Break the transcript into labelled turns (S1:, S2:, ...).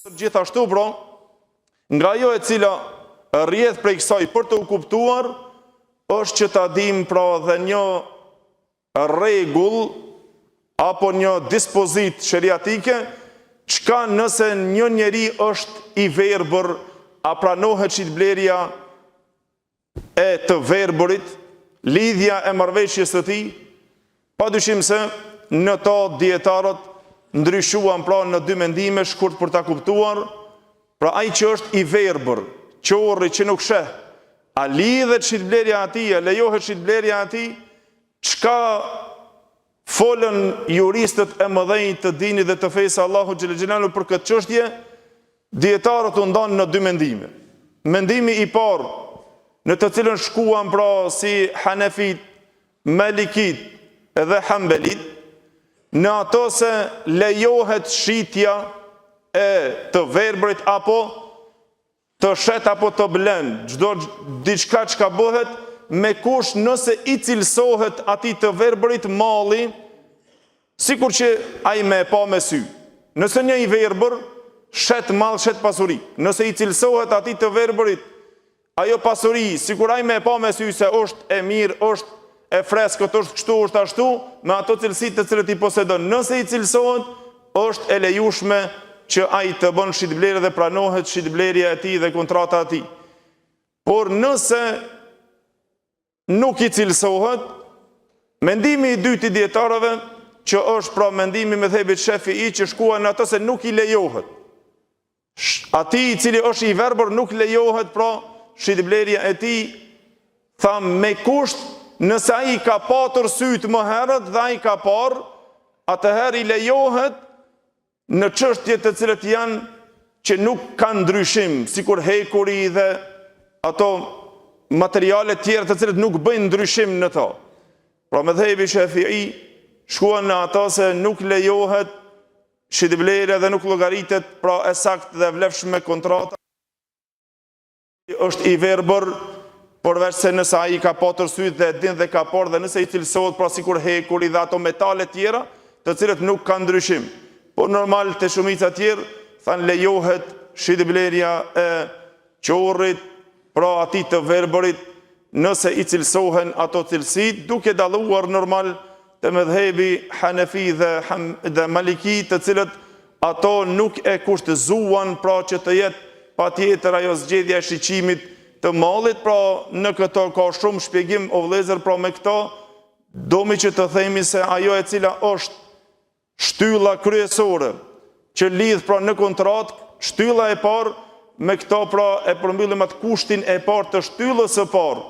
S1: Gjithashtu pra, nga ajo e cila rrjedh prej kësaj për të u kuptuar, është që ta dimë pra dhe një rregull apo një dispozitë sheriatike, çka nëse një njeri është i verbër, a pranohet shitblerja e të verbërit, lidhja e marrëveshjes së tij, pa dyshim se në to dijetarët ndryshuan pra në dy mendime shkurt për ta kuptuar, pra ai që është i verbër, qorri që nuk sheh, a lidhet shitblerja e tij, a lejohet shitblerja e tij, çka folën juristët e mëdhenj të dinit dhe të fesë së Allahut xhele xhelaluhu për këtë çështje, Dijetarët u ndanë në dy mendime. Mendimi i parë, në të cilën shkuan pra si Hanefit, Malikit dhe Hanbelit, në ato se lejohet shitja e të verbrit apo të shet apo të blen, çdo diçka çka bëhet me kusht nëse i cilësohet atij të verbrit malli Sikur që ai me e pa me sy. Nëse një i verbër shet mall, shet pasuri. Nëse i cilësohet atij të verbërit ajo pasuri, sikur ai me e pa me sy se është e mirë, është e freskët, është kështu, është ashtu, me ato cilësi të cilët i posedon. Nëse i cilësohet, është e lejushme që ai të bën shitblerje dhe pranohet shitblerja e tij dhe kontrata e tij. Por nëse nuk i cilësohet, mendimi i dytë i dijetarëve, që është pra mendimi i medhhebit Shefii që shkuan në atë se nuk i lejohet. Atij i cili është i verbër nuk lejohet pra shitblerja e tij, tha me kusht nëse ai ka patur sytë më herët dhe ai ka parë, atëherë i lejohet Në çështje të cilët janë që nuk kanë ndryshim, sikur hekuri dhe ato materiale tjera të cilët nuk bëjnë ndryshim në to. Pra medhhebi Shefii shkuan në ato se nuk lejohet shitblerja dhe nuk llogaritet pra e saktë dhe vlefshme kontrata. është i verbër, përveç se nëse ai ka patur sytë dhe e din dhe ka parë dhe nëse i cilësohet pra sikur hekuri dhe ato metale tjera, të cilët nuk kanë ndryshim. Por normal te shumica tjerë, thanë lejohet shitblerja e qorrit, pra atij të verbërit, nëse i cilësohen ato cilësi, duke dalluar normal te medhhebi Hanefi dhe, dhe Maliki, të cilët ato nuk e kushtëzuan pra që të jetë patjetër ajo zgjedhja e shiqimit të mallit, pra në këto ka shumë shpjegim o vëllezër, pra me këto domi që të themi se ajo e cila është shtylla kryesore që lidh pra në kontratë, shtylla e parë me këto pra e përmbyllim atë kushtin e parë të shtyllës së parë.